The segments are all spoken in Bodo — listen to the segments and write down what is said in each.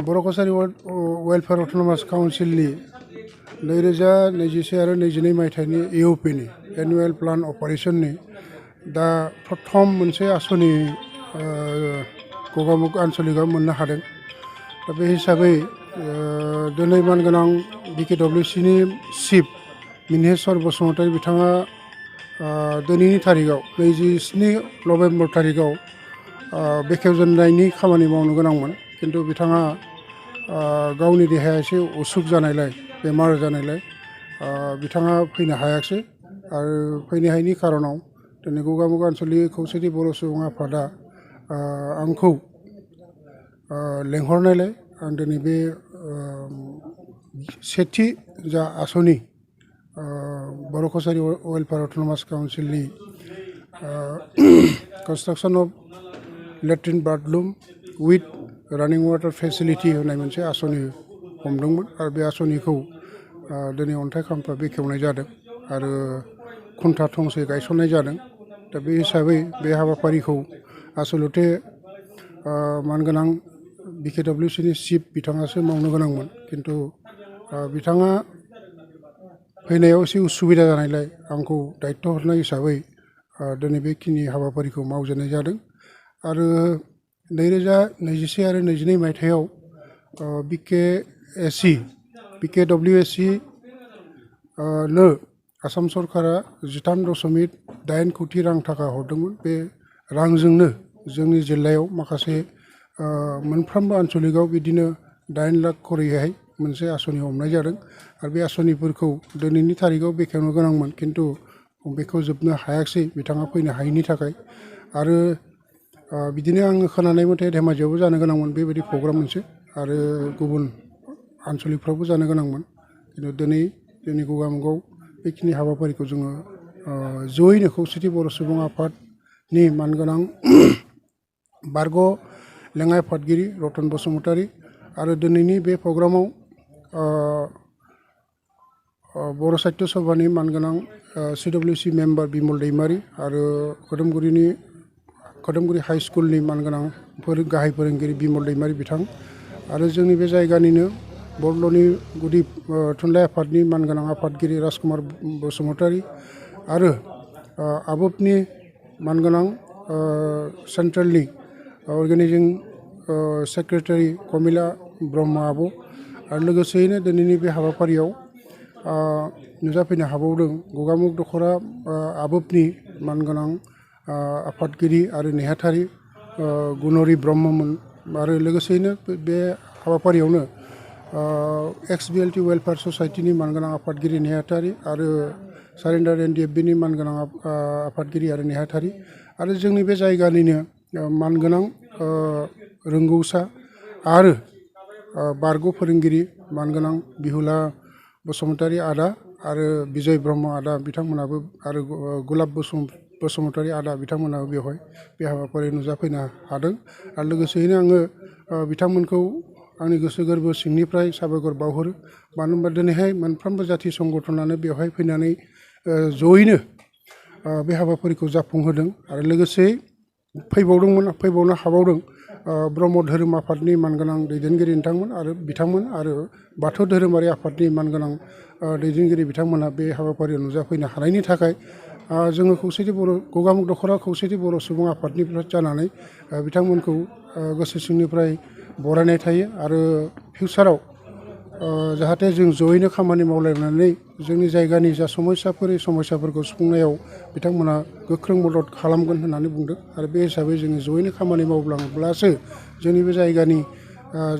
बर' कसारी वेलफेयार अट'नमास काउन्सिलनि 2021 आरो 22 मायथाइनि इउपिनि एनुवेल प्लान अपारेशननि दा प्रथम मोनसे आसनि गगामुख आनसलिकआव मोननो हादों। दा बे हिसाबै दिनै मानगोनां बिकेडब्लिउसिनि चिफ मिनेश्वर बसुमतारी बिथाङा दिनैनि तारिखआव 27 नभेम्बर तारिखआव बेखेवजेननायनि खामानि मावनो गोनांमोन, किन्तु बिथाङा गावनि देहाया एसे उसुख जानायलाय बेमार जानायलाय बिथाङा फैनो हायाखिसै आरो फैनो हायैनि खारनाव दिनै गगामुख आनसलिक खौसेथि बर' सुबुं आफादा आंखौ लेंहरनायलाय आं दिनै बे सेथि जा आसनि बर' कसारी वेलफेयार अट'नमास काउन्सिलनि construction of latrine bathroom with running water facility होननाय मोनसे आसनि हमदोंमोन आरो बे आसनिखौ दिनै अन्थाइ खाम्फा बेखेवनाय जादों आरो खुन्था थंसे गायसननाय जादों। दा बे हिसाबै बे हाबाफारिखौ आसलते मानगोनां बिकेडब्लिउसिनि चिफ बिथाङासो मावनो गोनांमोन, किन्तु बिथाङा फैनायाव एसे उसुबिदा जानायलाय आंखौ दायित्व हरनाय हिसाबै दिनै बेखिनि हाबाफारिखौ मावजेननाय जादों। आरो 2021 आरो 22 मायथाइयाव बिकेडब्लिउएसि नो आसाम सरकारा 13.8 कौटि रां थाखा हरदोंमोन। बे रांजोंनो जोंनि जिल्लायाव माखासे मोनफ्रोमबो आनसलिकआव बिदिनो 8 लाख खरैहाय मोनसे आसनि हमनाय जादों आरो बे आसनिफोरखौ दिनैनि तारिखआव बेखेवनो गोनांमोन, किन्तु बेखौ जोबनो हायाखिसै बिथाङा फैनो हायैनि थाखाय। आरो बिदिनो आङो खोनानाय मथे धेमाजियावबो जानो गोनांमोन बेबायदि प्रग्राम मोनसे आरो गुबुन आनसलिकफ्रावबो जानो गोनांमोन, किन्तु दिनै जोंनि गगामुखआव बेखिनि हाबाफारिखौ जोङो जयैनो खौसेथि बर' सुबुं आफादनि मानगोनां बारग' लेङाइ आफादगिरि रतन बसुमतारी आरो दिनैनि बे प्रग्रामाव बर' साहित्य सभानि मानगोनां सिडब्लिउसि मेम्बार बिमल दैमारि आरो खोदोमगुरि हाइ स्कुलनि मानगोनां गाहाय फोरोंगिरि बिमल दैमारि बिथां आरो जोंनि बे जायगानिनो बरल'नि गुदि थुनलाइ आफादनि मानगोनां आफादगिरि राजकुमार बसुमतारी आरो आबोफनि मानगोनां सेन्ट्रेलनि अर्गेनाइजिं सेक्रेटारि कमिला ब्रह्म आब' आरो लोगोसेयैनो दिनैनि बे हाबाफारियाव नुजाफैनो हाबावदों गगामुख दख'रा आबोफनि मानगोनां आफादगिरि आरो नेहाथारि गुनरि ब्रह्ममोन आरो लोगोसेयैनो बे हाबाफारियावनो XBLT वेलफेयार ससाइटिनि मानगोनां आफादगिरि नेहाथारि आरो सारेन्डार NDFBनि मानगोनां आफादगिरि आरो नेहाथारि आरो जोंनि बे जायगानिनो मानगोनां रोंगौसा आरो बारग' फोरोंगिरि मानगोनां बिहुला बसुमतारी आदा आरो बिजय ब्रह्म आदा बिथांमोनाबो आरो गुलाब बसुमतारी आदा बिथांमोनाबो बेवहाय बे हाबाफारियाव नुजाफैनो हादों। आरो लोगोसेयैनो आङो बिथांमोनखौ आंनि गोसो गोरबो सिंनिफ्राय साबायखर बावहरो, मानो होनबा दिनैहाय मोनफ्रोमबो जाथि संगठनानो बेवहाय फैनानै जयैनो बे हाबाफारिखौ जाफुंहोदों आरो लोगोसे फैबावनो हाबावदों ब्रह्म धोरोम आफादनि मानगोनां दैदेनगिरि बिथांमोन आरो बाथौ धोरोमारि आफादनि मानगोनां दैदेनगिरि बिथांमोना बे हाबाफारियाव नुजाफैनो हानायनि थाखाय जोङो गगामुख दख'रा खौसेथि बर' सुबुं आफादनिफ्राय जानानै बिथांमोनखौ गोसो सिंनिफ्राय बरायनाय थायो आरो फिउचाराव जाहाथे जों जयैनो खामानि मावलायनानै जोंनि जायगानि जा समस्याफोरखौ सुफुंनायाव बिथांमोना गोख्रों मदद खालामगोन होननानै बुंदों आरो बे हिसाबै जोङो जयैनो खामानि मावलांब्लासो जोंनि बे जायगानि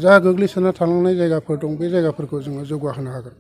जा गोग्लैसोना थालांनाय जायगाफोर दं बे जायगाफोरखौ जोङो जौगाहोनो हागोन।